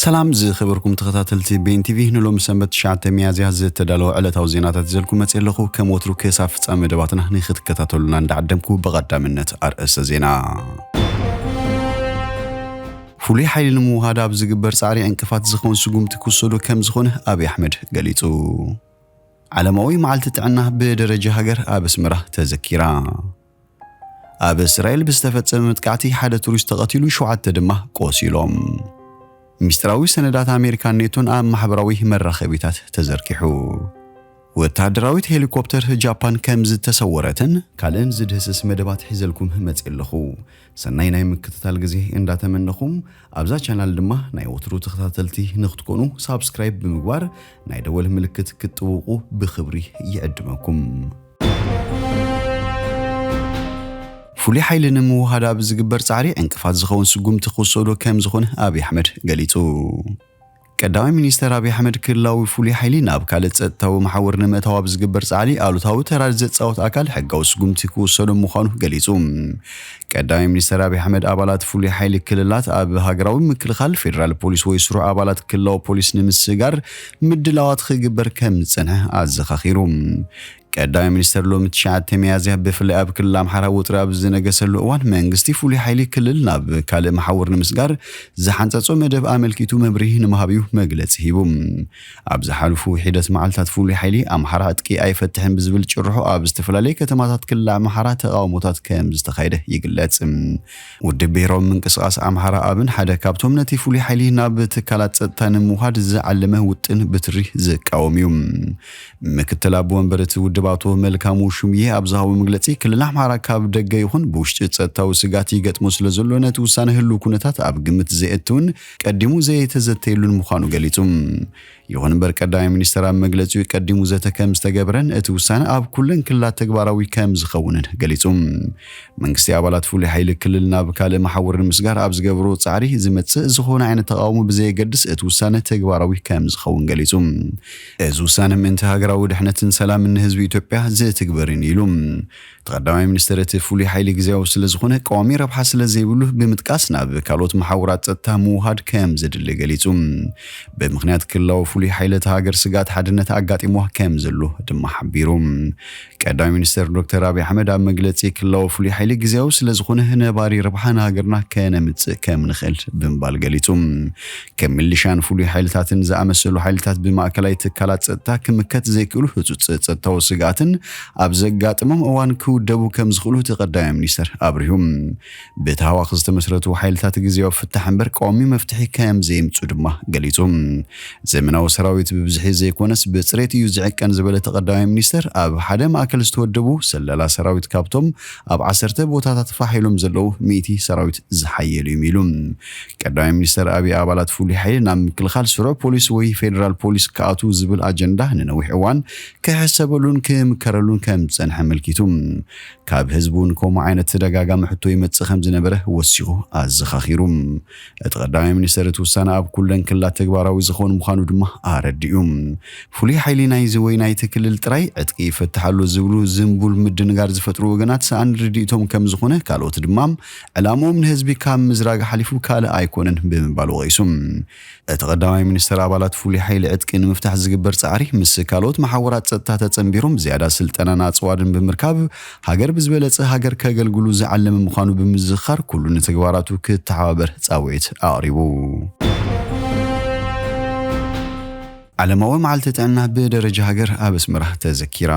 ሰላም ዝኸበርኩም ተኸታተልቲ ቤን ቲቪ፣ ንሎሚ ሰንበት ትሽዓተ ሚያዝያ ዝተዳለወ ዕለታዊ ዜናታት ይዘልኩም መጽእ ኣለኹ። ከም ወትሩ ክሳብ ፍጻመ መደባትና ንክትከታተሉና እንዳዓደምኩ፣ ብቐዳምነት ኣርእስተ ዜና። ፍሉይ ሓይሊ ንምውሃድ ኣብ ዝግበር ጻዕሪ ዕንቅፋት ዝኸውን ስጉምቲ ክወሰዶ ከም ዝኾነ ኣብይ ኣሕመድ ገሊጹ። ዓለማዊ መዓልቲ ጥዕና ብደረጃ ሃገር ኣብ ኣስመራ ተዘኪራ። ኣብ እስራኤል ብዝተፈጸመ መጥቃዕቲ ሓደ ቱሪስት ተቐቲሉ፣ ሸውዓተ ድማ ቆሲሎም። ሚስጥራዊ ሰነዳት ኣሜሪካን ኔቶን ኣብ ማሕበራዊ መራኸቢታት ተዘርጊሑ። ወተሃደራዊት ሄሊኮፕተር ጃፓን ከም ዝተሰወረትን ካልእን ዝድህስስ መደባት ሒዘልኩም መጽእ ኣለኹ። ሰናይ ናይ ምክትታል ግዜ እንዳተመነኹም፣ ኣብዛ ቻናል ድማ ናይ ወትሩ ተኸታተልቲ ንክትኮኑ ሳብስክራይብ ብምግባር ናይ ደወል ምልክት ክትጥውቑ ብኽብሪ ይዕድመኩም። ፍሉይ ሓይሊ ንምውሃድ ኣብ ዝግበር ጻዕሪ ዕንቅፋት ዝኸውን ስጉምቲ ክወሰዶ ከም ዝኾነ ኣብይ ኣሕመድ ገሊጹ። ቀዳማይ ሚኒስተር ኣብይ ኣሕመድ ክልላዊ ፍሉይ ሓይሊ ናብ ካልእ ጸጥታዊ መሓውር ንምእታው ኣብ ዝግበር ጻዕሪ ኣሉታዊ ተራ ዘጻወት ኣካል ሕጋዊ ስጉምቲ ክወሰዶ ምዃኑ ገሊጹ። ቀዳማይ ሚኒስተር ኣብይ ኣሕመድ ኣባላት ፍሉይ ሓይሊ ክልላት ኣብ ሃገራዊ ምክልኻል፣ ፌደራል ፖሊስ ወይ ስሩዕ ኣባላት ክልላዊ ፖሊስ ንምስጋር ምድላዋት ክግበር ከም ዝጸንሐ ኣዘኻኺሩ። ቀዳማይ ሚኒስተር ሎሚ ትሽዓተ ሚያዝያ ብፍላይ ኣብ ክልል ኣምሓራ ውጥረት ኣብ ዝነገሰሉ እዋን መንግስቲ ፍሉይ ሓይሊ ክልል ናብ ካልእ መሓውር ንምስጋር ዝሓንጸጾ መደብ ኣመልኪቱ መብርሂ ንምሃብ እዩ መግለጺ ሂቡ። ኣብ ዝሓለፉ ሒደት መዓልታት ፍሉይ ሓይሊ ኣምሓራ ዕጥቂ ኣይፈትሕን ብዝብል ጭርሖ ኣብ ዝተፈላለየ ከተማታት ክልል ኣምሓራ ተቓውሞታት ከም ዝተኻየደ ይግለጽ። ውድብ ብሄራዊ ምንቅስቓስ ኣምሓራ ኣብን ሓደ ካብቶም ነቲ ፍሉይ ሓይሊ ናብ ትካላት ጸጥታ ንምውሃድ ዝዓለመ ውጥን ብትሪ ዝቃወም እዩ። ምክትል ኣቦ ወንበር እቲ ውድብ ኣቶ መልካሙ ሹምዬ ኣብ ዝሃቦ መግለጺ፣ ክልል ኣምሓራ ካብ ደገ ይኹን ብውሽጢ ጸጥታዊ ስጋት ይገጥሞ ስለ ዘሎ ነቲ ውሳነ ህልው ኩነታት ኣብ ግምት ዘየእትውን ቀዲሙ ዘየተዘተየሉን ምዃኑ ገሊጹ። ይኹን እምበር ቀዳማይ ሚኒስተር ኣብ መግለጺኡ ቀዲሙ ዘተ ከም ዝተገብረን እቲ ውሳነ ኣብ ኩለን ክልላት ተግባራዊ ከም ዝኸውንን ገሊጹ። መንግስቲ ኣባላት ፍሉይ ሓይሊ ክልል ናብ ካልእ መሓውር ንምስጋር ኣብ ዝገብሮ ጻዕሪ ዝመጽእ ዝኾነ ዓይነት ተቓውሞ ብዘየገድስ እቲ ውሳነ ተግባራዊ ከም ዝኸውን ገሊጹ። እዚ ውሳነ ምእንቲ ሃገራዊ ድሕነትን ሰላምን ንህዝቢ ኢትዮጵያ ዝትግበርን ኢሉ። እቲ ቀዳማይ ሚኒስተር እቲ ፍሉይ ሓይሊ ግዜያዊ ስለ ዝኾነ ቀዋሚ ረብሓ ስለ ዘይብሉ ብምጥቃስ ናብ ካልኦት መሓውራት ጸጥታ ምውሃድ ከም ዘድሊ ገሊጹ። ብምኽንያት ክልላዊ ፍሉይ ሓይሊ እቲ ሃገር ስግኣት ሓድነት ኣጋጢሞ ከም ዘሎ ድማ ሓቢሩ። ቀዳማይ ሚኒስተር ዶክተር ኣብይ ኣሕመድ ኣብ መግለጺ ክልላዊ ፍሉይ ሓይሊ ግዜያዊ ስለ ዝኾነ ነባሪ ረብሓ ንሃገርና ከነምጽእ ከም ንኽእል ብምባል ገሊጹ። ከም ሚሊሻን ፍሉይ ሓይልታትን ዝኣመሰሉ ሓይልታት ብማእከላይ ትካላት ጸጥታ ክምከት ዘይክእሉ ህጹጽ ጸጥታዊ ስግኣትን ኣብ ዘጋጥሞም እዋን ክውደቡ ከም ዝኽእሉ እቲ ቀዳማይ ሚኒስተር ኣብሪሁ። ብተሃዋኽ ዝተመስረቱ ሓይልታት ግዜያዊ ፍታሕ እምበር ቀዋሚ መፍትሒ ከም ዘየምጹ ድማ ገሊጹ። ዘመናዊ ሰራዊት ብብዝሒ ዘይኮነስ ብጽሬት እዩ ዝዕቀን ዝበለ እቲ ቀዳማይ ሚኒስተር፣ ኣብ ሓደ ማእከል ዝተወደቡ ሰለላ ሰራዊት ካብቶም ኣብ ዓሰርተ ቦታታት ፋሕ ኢሎም ዘለዉ ሚእቲ ሰራዊት ዝሓየሉ እዮም ኢሉ። ቀዳማይ ሚኒስተር ኣብይ ኣባላት ፍሉይ ሓይሊ ናብ ምክልኻል ስሩዕ ፖሊስ ወይ ፌደራል ፖሊስ ክኣትዉ ዝብል ኣጀንዳ ንነዊሕ እዋን ክሕሰበሉን ክምከረሉን ከም ዝጸንሐ ኣመልኪቱ። ካብ ህዝቢ እውን ከምኡ ዓይነት ተደጋጋሚ ሕቶ ይመጽእ ከም ዝነበረ ወሲኹ ኣዘኻኺሩ። እቲ ቀዳማይ ሚኒስተር እቲ ውሳነ ኣብ ኩለን ክልላት ተግባራዊ ዝኸውን ምዃኑ ድማ ኣረዲኡ። ፍሉይ ሓይሊ ናይዚ ወይ ናይቲ ክልል ጥራይ ዕጥቂ ይፈትሕ ኣሎ ዝብሉ ዝንቡል ምድንጋር ዝፈጥሩ ወገናት ሰኣን ርድኢቶም ከም ዝኾነ፣ ካልኦት ድማ ዕላምኦም ንህዝቢ ካብ ምዝራግ ሓሊፉ ካልእ ኣይኮነን ብምባል ወቒሱ። እቲ ቀዳማይ ሚኒስተር ኣባላት ፍሉይ ሓይሊ ዕጥቂ ንምፍታሕ ዝግበር ጻዕሪ ምስ ካልኦት መሓውራት ጸጥታ ተጸንቢሮም ዝያዳ ስልጠናን ኣጽዋርን ብምርካብ ሃገር ብዝበለጸ ሃገር ከገልግሉ ዝዓለመ ምዃኑ ብምዝኻር ኩሉ ንተግባራቱ ክተሓባበር ጻውዒት ኣቕሪቡ። ዓለማዊ መዓልቲ ጥዕና ብደረጃ ሃገር ኣብ ኣስመራ ተዘኪራ።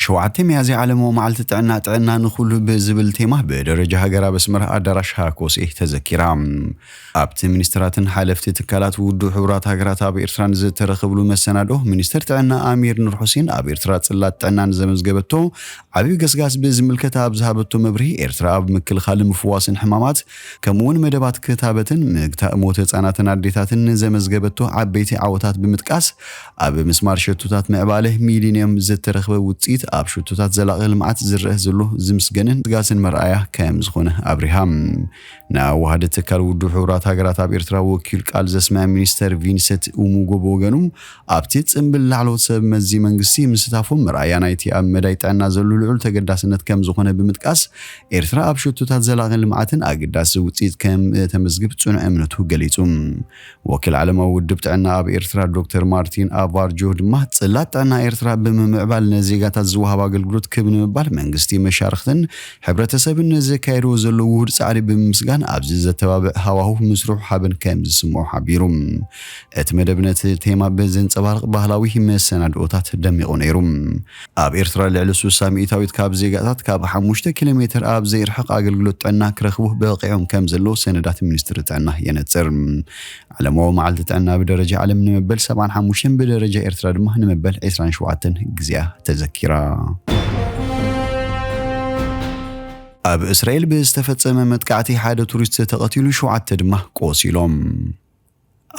ሸውዓተ ሚያዝያ ዓለማዊ መዓልቲ ጥዕና፣ ጥዕና ንኹሉ ብዝብል ቴማ ብደረጃ ሃገር ኣብ ኣስመራ ኣዳራሽ ሃኮሴ ተዘኪራ። ኣብቲ ሚኒስትራትን ሓለፍቲ ትካላት ውድብ ሕቡራት ሃገራት ኣብ ኤርትራን ዝተረኸብሉ መሰናዶ፣ ሚኒስትር ጥዕና ኣሚር ኑር ሑሴን ኣብ ኤርትራ ጽላት ጥዕና ንዘመዝገበቶ ዓብዪ ገስጋስ ብዝምልከት ኣብ ዝሃበቶ መብርሂ፣ ኤርትራ ኣብ ምክልኻልን ምፍዋስን ሕማማት፣ ከምኡ'ውን መደባት ክታበትን ምግታእ ሞት ህጻናትን ኣዴታትን ንዘመዝገበቶ ዓበይቲ ዓወታት ብምጥቃስ፣ ኣብ ምስማር ሸቶታት ምዕባለ ሚሊንየም ዝተረኽበ ውጽኢት ኣብ ሽቶታት ዘላቒ ልምዓት ዝረአ ዘሎ ዝምስገንን ስጋስን መርኣያ ከም ዝኾነ ኣብሪሃ። ንኣዋሃዲ ትካል ውድብ ሕቡራት ሃገራት ኣብ ኤርትራ ወኪል ቃል ዘስምዐ ሚኒስተር ቪንሰንት ኡሙጎ ብወገኑ፣ ኣብቲ ጽምብል ላዕለዎት ሰብ መዚ መንግስቲ ምስታፎም መርኣያ ናይቲ ኣብ መዳይ ጥዕና ዘሎ ልዑል ተገዳስነት ከም ዝኾነ ብምጥቃስ፣ ኤርትራ ኣብ ሽቶታት ዘላቒ ልምዓትን ኣገዳሲ ውጽኢት ከም እተመዝግብ ጽኑዕ እምነቱ ገሊጹ። ወኪል ዓለማዊ ውድብ ጥዕና ኣብ ኤርትራ ዶክተር ማርቲን ኣቫርጆ ድማ፣ ጽላት ጥዕና ኤርትራ ብምምዕባል ንዜጋታት ዝወሃብ ኣገልግሎት ክብ ንምባል መንግስቲ፣ መሻርኽትን ሕብረተሰብን ንዘካየድዎ ዘሎ ውሁድ ጻዕሪ ብምምስጋን፣ ኣብዚ ዘተባብዕ ሃዋሁ ምስርሑ ሓበን ከም ዝስምዖ ሓቢሩ። እቲ መደብ ነቲ ቴማ ብዘንጸባርቕ ባህላዊ መሰናድኦታት ደሚቑ ነይሩ። ኣብ ኤርትራ ልዕሊ ስሳ ሚእታዊት ካብ ዜጋታት ካብ ሓሙሽተ ኪሎ ሜትር ኣብ ዘይርሕቕ ኣገልግሎት ጥዕና ክረኽቡ በቒዖም ከም ዘለዉ ሰነዳት ሚኒስትሪ ጥዕና የነጽር። ዓለማዊ መዓልቲ ጥዕና ብደረጃ ዓለም ንመበል ሰብዓን ሓሙሽተን፣ ብደረጃ ኤርትራ ድማ ንመበል ዕስራን ሸውዓተን ግዜኣ ተዘኪራ። ኣብ እስራኤል ብዝተፈጸመ መጥቃዕቲ ሓደ ቱሪስት ተቐቲሉ፣ ሸውዓተ ድማ ቆሲሎም።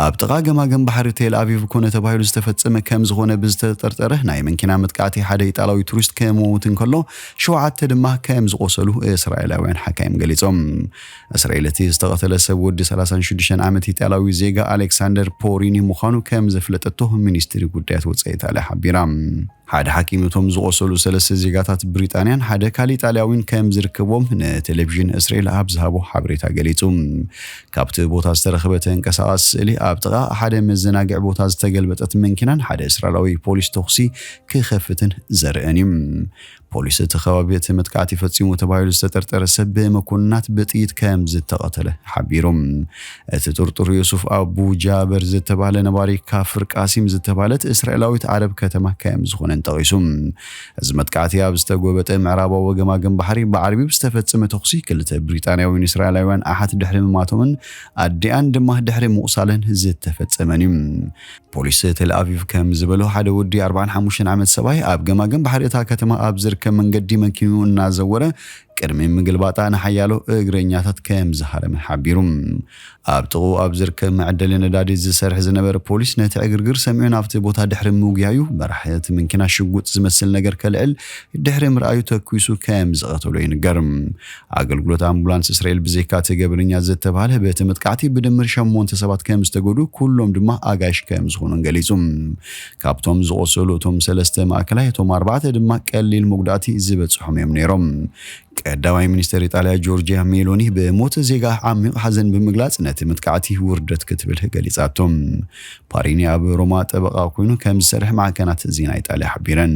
ኣብ ጥቓ ገማግም ባሕሪ ቴል ኣቪቭ ኮነ ተባሂሉ ዝተፈጸመ ከም ዝኾነ ብዝተጠርጠረ ናይ መኪና መጥቃዕቲ ሓደ ኢጣልያዊ ቱሪስት ክመውት እንከሎ፣ ሸውዓተ ድማ ከም ዝቖሰሉ እስራኤላውያን ሓካይም ገሊጾም። እስራኤል እቲ ዝተቐተለ ሰብ ወዲ ሰላሳን ሽዱሽተን ዓመት ኢጣልያዊ ዜጋ ኣሌክሳንደር ፖሪኒ ምዃኑ ከም ዘፍለጠቶ ሚኒስትሪ ጉዳያት ወጻኢ ኢጣልያ ሓቢራ። ሓደ ሓኪም እቶም ዝቖሰሉ ሰለስተ ዜጋታት ብሪጣንያን ሓደ ካልእ ኢጣልያዊን ከም ዝርከቦም ንቴሌቪዥን እስራኤል ኣብ ዝሃቦ ሓበሬታ ገሊጹ። ካብቲ ቦታ ዝተረኽበ ተንቀሳቓሲ ስእሊ፣ ኣብ ጥቓ ሓደ መዘናግዒ ቦታ ዝተገልበጠት መንኪናን ሓደ እስራኤላዊ ፖሊስ ተኹሲ ክኸፍትን ዘርእን እዩ። ፖሊስ እቲ ከባቢ እቲ መጥቃዕቲ ፈጺሙ ተባሂሉ ዝተጠርጠረ ሰብ ብመኮንናት ብጥይት ከም ዝተቐተለ ሓቢሩ። እቲ ጥርጡር ዩሱፍ ኣቡ ጃበር ዝተባህለ ነባሪ ካፍር ቃሲም ዝተባህለት እስራኤላዊት ዓረብ ከተማ ከም ዝኾነን ጠቒሱ። እዚ መጥቃዕቲ ኣብ ዝተጎበጠ ምዕራባዊ ገማግም ባሕሪ ብዓርቢ ብዝተፈጸመ ተኹሲ ክልተ ብሪጣንያውያን እስራኤላውያን ኣሓት ድሕሪ ምማቶምን ኣዲኣን ድማ ድሕሪ ምቑሳለን ዝተፈጸመን እዩ። ፖሊስ ቴል ኣቪቭ ከም ዝበሎ፣ ሓደ ወዲ ኣርባዓን ሓሙሽተን ዓመት ሰብኣይ ኣብ ገማግም ባሕሪ እታ ከተማ ኣብ ዝርከብ መንገዲ መኪኑ እናዘወረ ቅድሚ ምግልባጣ ንሓያሎ እግረኛታት ከም ዝሃረመ ሓቢሩ። ኣብ ጥቕኡ ኣብ ዝርከብ መዐደሊ ነዳዲ ዝሰርሕ ዝነበረ ፖሊስ ነቲ ዕግርግር ሰሚዑ ናብቲ ቦታ ድሕሪ ምጉያዩ፣ መራሒ እቲ መኪና ሽጉጥ ዝመስል ነገር ከልዕል ድሕሪ ምርኣዩ ተኲሱ ከም ዝቐተሎ ይንገር። ኣገልግሎት ኣምቡላንስ እስራኤል ብዘይካ እቲ ገበነኛ ዝተባህለ በቲ መጥቃዕቲ ብድምር ሸሞንተ ሰባት ከም ዝተጎዱ፣ ኩሎም ድማ ኣጋይሽ ከም ዝኾኑን ገሊጹ። ካብቶም ዝቖሰሉ እቶም ሰለስተ ማእከላይ፣ እቶም ኣርባዕተ ድማ ቀሊል መጉዳእቲ ዝበጽሖም እዮም ነይሮም። ቀዳማይ ሚኒስተር ኢጣልያ ጆርጂያ ሜሎኒ ብሞት ዜጋ ዓሚቕ ሓዘን ብምግላጽ ነቲ መጥቃዕቲ ውርደት ክትብል ገሊጻቶ። ፓሪኒ ኣብ ሮማ ጠበቓ ኮይኑ ከም ዝሰርሕ ማዕከናት ዜና ኢጣልያ ሓቢረን።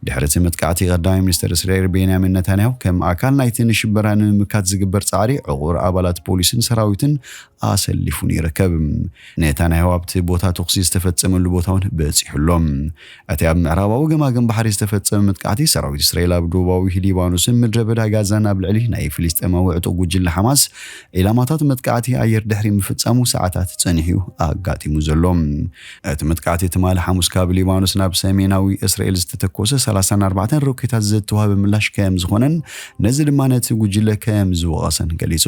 ድሕሪ እቲ መጥቃዕቲ ቀዳማይ ሚኒስተር እስራኤል ቤንያሚን ነታንያሁ ከም ኣካል ናይቲ ንሽበራ ንምምካት ዝግበር ጻዕሪ ዕቑር ኣባላት ፖሊስን ሰራዊትን ኣሰሊፉን ይርከብ። ኔታንያሁ ኣብቲ ቦታ ተኹሲ ዝተፈጸመሉ ቦታ እውን በጺሑ ኣሎ። እቲ ኣብ ምዕራባዊ ገማግም ባሕሪ ዝተፈጸመ መጥቃዕቲ ሰራዊት እስራኤል ኣብ ደቡባዊ ሊባኖስን ምድረ በዳ ጋዛን ኣብ ልዕሊ ናይ ፍልስጤማዊ ዕጡቕ ጉጅለ ሓማስ ዒላማታት መጥቃዕቲ ኣየር ድሕሪ ምፍጻሙ ሰዓታት ጸኒሑ ኣጋጢሙ ዘሎ። እቲ መጥቃዕቲ ትማሊ ሓሙስ ካብ ሊባኖስ ናብ ሰሜናዊ እስራኤል ዝተተኮሰ ሰላሳን ኣርባዕተን ሮኬታት ዘተዋህበ ምላሽ ከም ዝኾነን ነዚ ድማ ነቲ ጉጅለ ከም ዝወቐሰን ገሊጹ።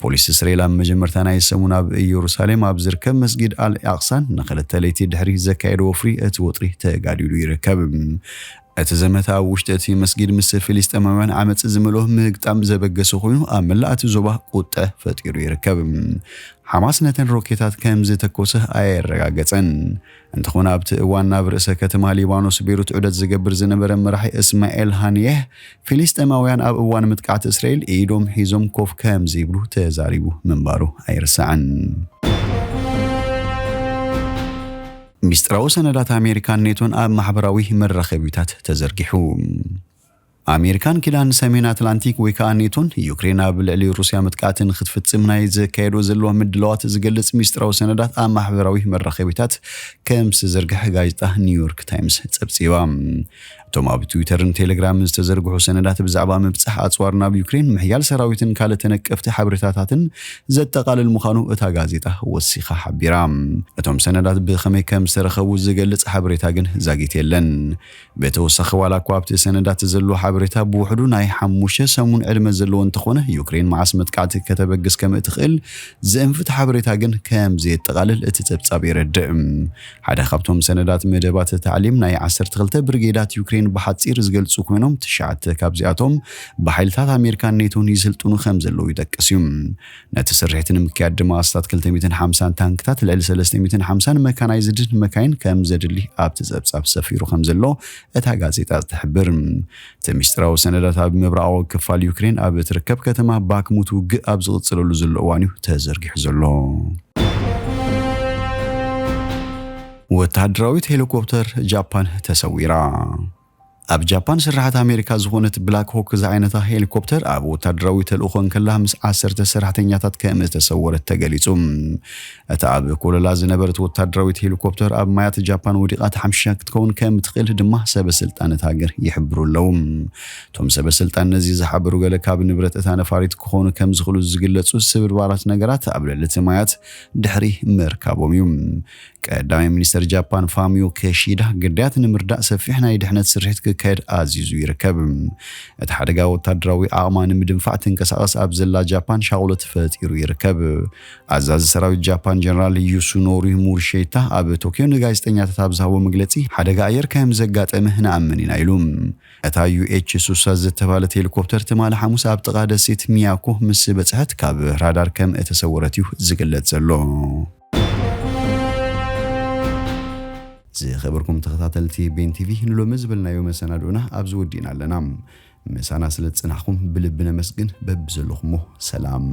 ፖሊስ እስራኤል ኣብ መጀመርታ ናይ ሰሙን ኣብ ኢየሩሳሌም ኣብ ዝርከብ መስጊድ ኣል ኣቕሳን ንኽልተ ለይቲ ድሕሪ ዘካየዶ ወፍሪ እቲ ወጥሪ ተጋዲሉ ይርከብ። እቲ ዘመተ ኣብ ውሽጢ እቲ መስጊድ ምስ ፍልስጤማውያን ዓመጽ ዝመልኦ ምግጣም ዘበገሰ ኮይኑ፣ ኣብ መላእ እቲ ዞባ ቁጥዐ ፈጢሩ ይርከብ። ሓማስ ነተን ሮኬታት ከም ዝተኮሰ ኣየረጋገጸን። እንተኾነ ኣብቲ እዋን ናብ ርእሰ ከተማ ሊባኖስ ቤሩት ዑደት ዝገብር ዝነበረ መራሒ እስማኤል ሃንየህ፣ ፍልስጤማውያን ኣብ እዋን ምጥቃዕቲ እስራኤል ኢዶም ሒዞም ኮፍ ከም ዘይብሉ ተዛሪቡ ምንባሩ ኣይርሳዕን። ሚስጥራዊ ሰነዳት ኣሜሪካን ኔቶን ኣብ ማሕበራዊ መራኸቢታት ተዘርጊሑ። ኣሜሪካን ኪዳን ሰሜን ኣትላንቲክ ወይ ከኣ ኔቶን፣ ዩክሬን ኣብ ልዕሊ ሩስያ መጥቃዕቲ ንኽትፍጽም ናይ ዘካየዶ ዘለዋ ምድላዋት ዝገልጽ ሚስጥራዊ ሰነዳት ኣብ ማሕበራዊ መራኸቢታት ከም ዝተዘርግሐ ጋዜጣ ኒውዮርክ ታይምስ ጸብጺባ። እቶም ኣብ ትዊተርን ቴሌግራምን ዝተዘርግሑ ሰነዳት ብዛዕባ ምብጻሕ ኣጽዋር ናብ ዩክሬን፣ ምሕያል ሰራዊትን ካልእ ተነቀፍቲ ሓበሬታታትን ዘጠቓልል ምዃኑ እታ ጋዜጣ ወሲኻ ሓቢራ። እቶም ሰነዳት ብኸመይ ከም ዝተረኸቡ ዝገልጽ ሓበሬታ ግን ዛጊት የለን። ብተወሳኺ፣ ዋላ እኳ ኣብቲ ሰነዳት ዘሎ ሓበሬታ ብውሕዱ ናይ ሓሙሽተ ሰሙን ዕድመ ዘለዎ እንተኾነ፣ ዩክሬን መዓስ መጥቃዕቲ ከተበግስ ከም እትኽእል ዝእንፍት ሓበሬታ ግን ከም ዘየጠቓልል እቲ ጸብጻብ የረድእ። ሓደ ካብቶም ሰነዳት መደባት ታዕሊም ናይ ዓሰርተ ክልተ ብርጌዳት ዩክሬን ብሓጺር ዝገልጹ ኮይኖም፣ ትሽዓተ ካብዚኣቶም ብሓይልታት ኣሜሪካን ኔቶን ይስልጥኑ ከም ዘለዉ ይጠቅስ እዩ። ነቲ ስርሒት ንምክያድ ድማ ኣስታት ክልተ ሚእትን ሓምሳን ታንክታት፣ ልዕሊ ሰለስተ ሚእትን ሓምሳን መካናይዝድን መካይን ከም ዘድሊ ኣብቲ ጸብጻብ ሰፊሩ ከም ዘሎ እታ ጋዜጣ ትሕብር። እቲ ምስጢራዊ ሰነዳት ኣብ ምብራቓዊ ክፋል ዩክሬን ኣብ እትርከብ ከተማ ባክሙት ውግእ ኣብ ዝቕጽለሉ ዘሎ እዋን እዩ ተዘርጊሑ ዘሎ። ወተሃደራዊት ሄሊኮፕተር ጃፓን ተሰዊራ። ኣብ ጃፓን ስራሓት ኣሜሪካ ዝኾነት ብላክ ሆክ ዝዓይነታ ሄሊኮፕተር ኣብ ወታደራዊ ተልእኾ እንከላ ምስ ዓሰርተ ሰራሕተኛታት ከም እተሰወረት ተገሊጹ። እታ ኣብ ኮለላ ዝነበረት ወታደራዊት ሄሊኮፕተር ኣብ ማያት ጃፓን ወዲቓ ተሓምሺሻ ክትከውን ከም ትኽእል ድማ ሰበ ስልጣን እታ ሃገር ይሕብሩ ኣለዉ። እቶም ሰበ ስልጣን ነዚ ዝሓበሩ፣ ገለ ካብ ንብረት እታ ነፋሪት ክኾኑ ከም ዝኽእሉ ዝግለጹ ስብርባራት ነገራት ኣብ ልዕሊ እቲ ማያት ድሕሪ ምርካቦም እዩ። ቀዳማይ ሚኒስተር ጃፓን ፋሚዮ ኪሺዳ፣ ግዳያት ንምርዳእ ሰፊሕ ናይ ድሕነት ስርሒት ክካየድ ኣዚዙ ይርከብ። እቲ ሓደጋ ወታደራዊ ዓቕማ ንምድንፋዕ ትንቀሳቐስ ኣብ ዘላ ጃፓን ሻቕሎት ፈጢሩ ይርከብ። ኣዛዚ ሰራዊት ጃፓን ጀነራል ዩሱኖሪ ሙርሼታ ኣብ ቶኪዮ ንጋዜጠኛታት ኣብ ዝሃቦ መግለጺ፣ ሓደጋ ኣየር ከም ዘጋጠመ ንኣምን ኢና ኢሉ። እታ ዩ ኤች ስሳ ዝተባህለት ሄሊኮፕተር ትማሊ ሓሙስ ኣብ ጥቓ ደሴት ሚያኮ ምስ በጽሐት ካብ ራዳር ከም እተሰወረት እዩ ዝግለጽ ዘሎ። ዝኸበርኩም ተኸታተልቲ ቤን ቲቪ፣ ንሎሚ ዝበልናዮ መሰናድኦና ኣብዚ ወዲእና ኣለና። ምሳና ስለ ዝጸናሕኩም ብልቢ ነመስግን። በብዘለኹሞ ሰላም።